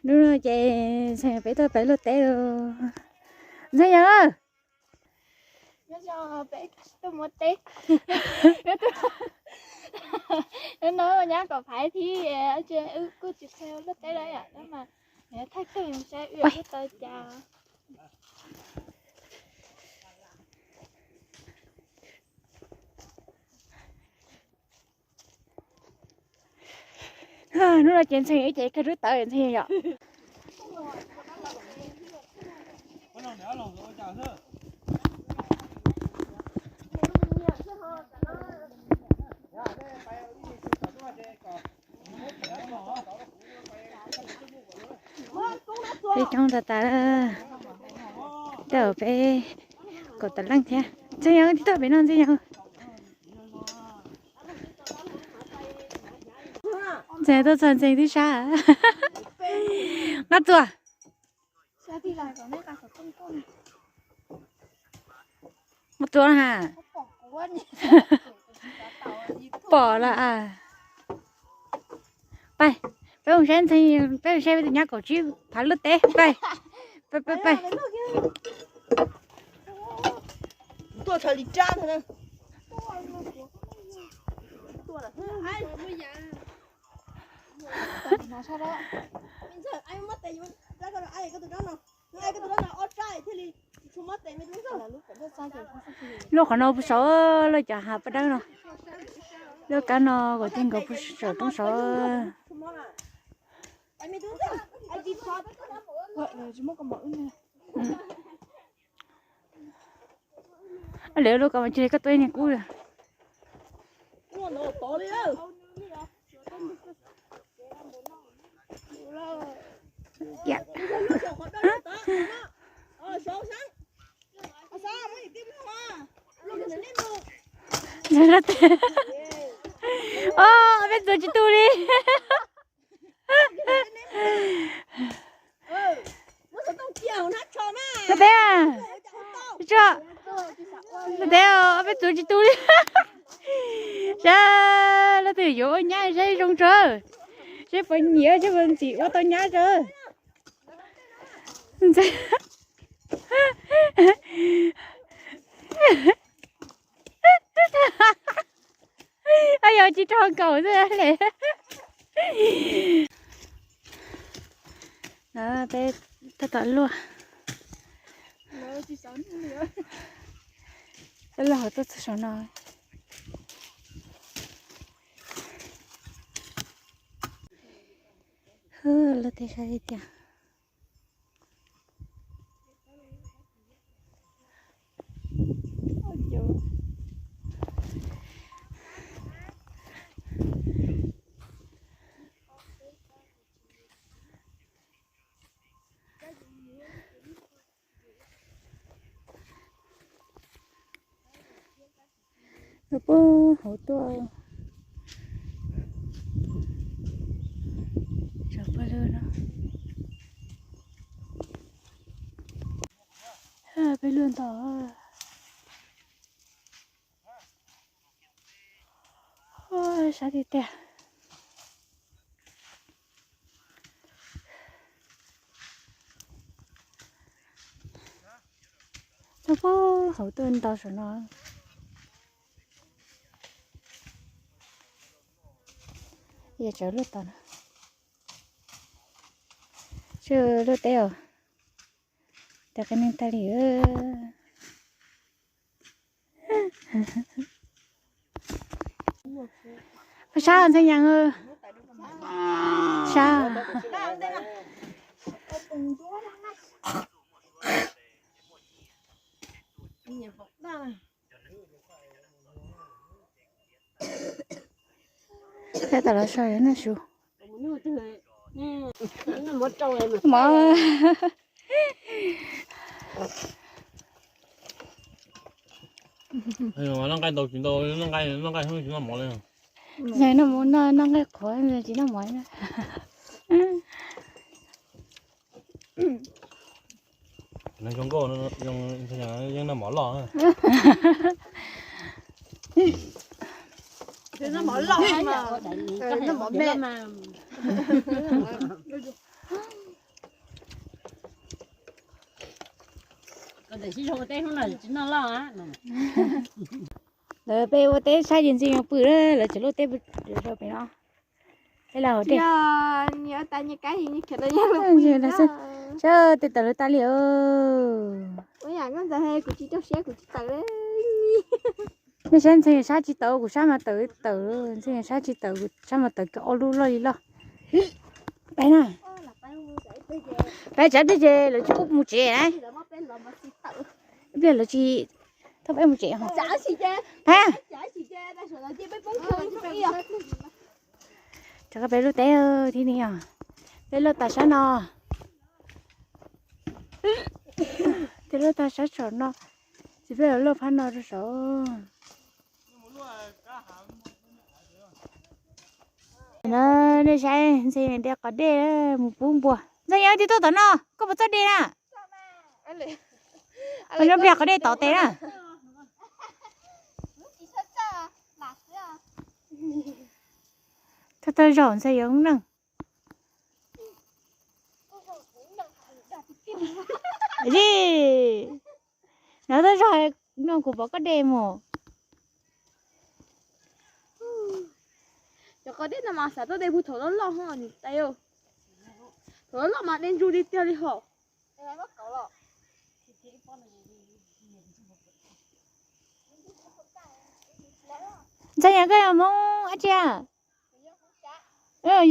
Hnub no ces Ntxhee peb tuaj pem luaj teb los. Ntxhee Yawg, peb tuaj muab teb. Hnub no nyab kom phaiv thiab, wb kuj tsis tau luaj teb lawm mas, thaij kawg saib wb tau cas. Hnub no ces Ntxhee ib ce kawg rub tawv Ntxhee yom. Peb coob tas tas, tej zaum peb kaum tawm leej thiab. Ntxhee Yawg twb tuaj pem no Ntxhee Yawg. Ntxhee tuaj txog Ntxhee twb sab. Nqa txuas. Nqa txuas ha. Pom lawm a. Pais, peb mus saib Ntxhee, peb mus saib peb tus nyab kaum tsib phav luaj teb, pais. Pais, pais, pais. Tuaj txog li rab ntag na. Lub qhov no puag saud, lub cov hav paj dawb no. Lub kab no kom tij nkaus puag saum roob saud. Lawv lub kab mas cia li koj tuaj ib niag kub. Ob peb tug tsis tu li. Koj teb, koj teb, ob peb tug tsis tu li. Saib leej twg yuav ua nyab saib zoo tso, saib puas nyiam saib puas ntxim ua tau nyab tso. Ab, yog tsis raug nkaus xwb le. No peb tab tom luaj. Peb luaj hauv tuaj txog saum no. Hwb, luaj teb sab tiag. Puag hauv tuaj. Tsov pawg lug no. Peb luaj ntau. Sab tiag tiag. Puag hauv tuaj ntau saum no. Yog tsawv luaj tod na. Tsawv luaj teb os. Cov qe neeg tag li. Sab Ntxhee Yawg. Sab. Thiab tam los so yuav noj su. Mov. Noj nqaij ntau tsis ntau, noj nqaij, noj nqaij tsis noj mov li. Noj, noj nqaij qhuav tsis noj mov. Nws zoo nkauj, yeej noj mov loj. Noj mov me. Lawv peb ua teb saib ces ntxwg nyoog pw lawm, lawv tseem luaj teb pem no. Peb los hauv dej. Saib tej tawm lawv tas li. Nej saib ntxwg nyoog sab tsis tawm, kuv sab mas tawm tawm, ntxwg nyoog sab tsis tawm, kuv sab mas tawm kiag ob lub loj li loj. Peb na, peb tsam peb ces lawv tsis pub mus tsev na. Ib pliag lawv tsis tau peb mus tsev. Peb rov qab peb lub teb thiab ni os. Peb loj tas sab no, peb loj tas sab saum no, ces peb los loj phab no rau saud. Nej saib, ntxhee de qos dej mus pub npua. Ntxhee, yog twb tuaj tom no, koj puas txawj de na? Koj nyob pliag qos dej tod tes na. Thawj thawj zaug ntxhee yuav neej. Zi, no thawj zaug no kuv pom koj de mus. Cov qos dej no mas xav tuaj de pug thaum loj loj ho niam tais. Thaum loj loj mas de ntsu tiag tiag li hos. Ntxhee, yog koj yog Hmoob dab tsi?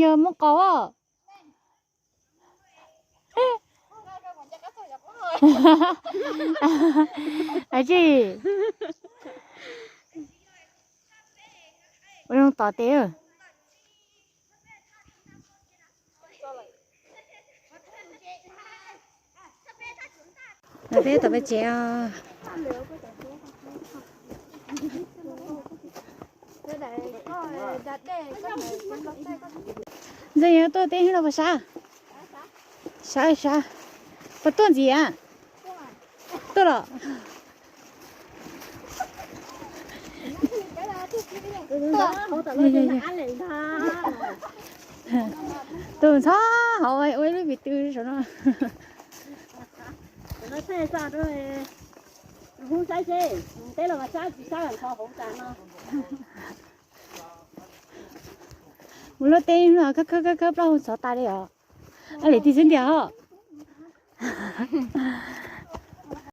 Yog Hmoob Qaus. Tsis, ua zoo tom tes. Peb tom peb tsev os. Ntxhee, yog tuaj teb no puas sab? Sab sab. Puas tuaj ntxiv a? Tuaj los. Tus ntxhab hauv ua ib lub vim tw saum no. Mus luaj teb no khawb khawb khawb khawb plaub hau txhov tas li os. Ab, lem tig xwb ntiag os.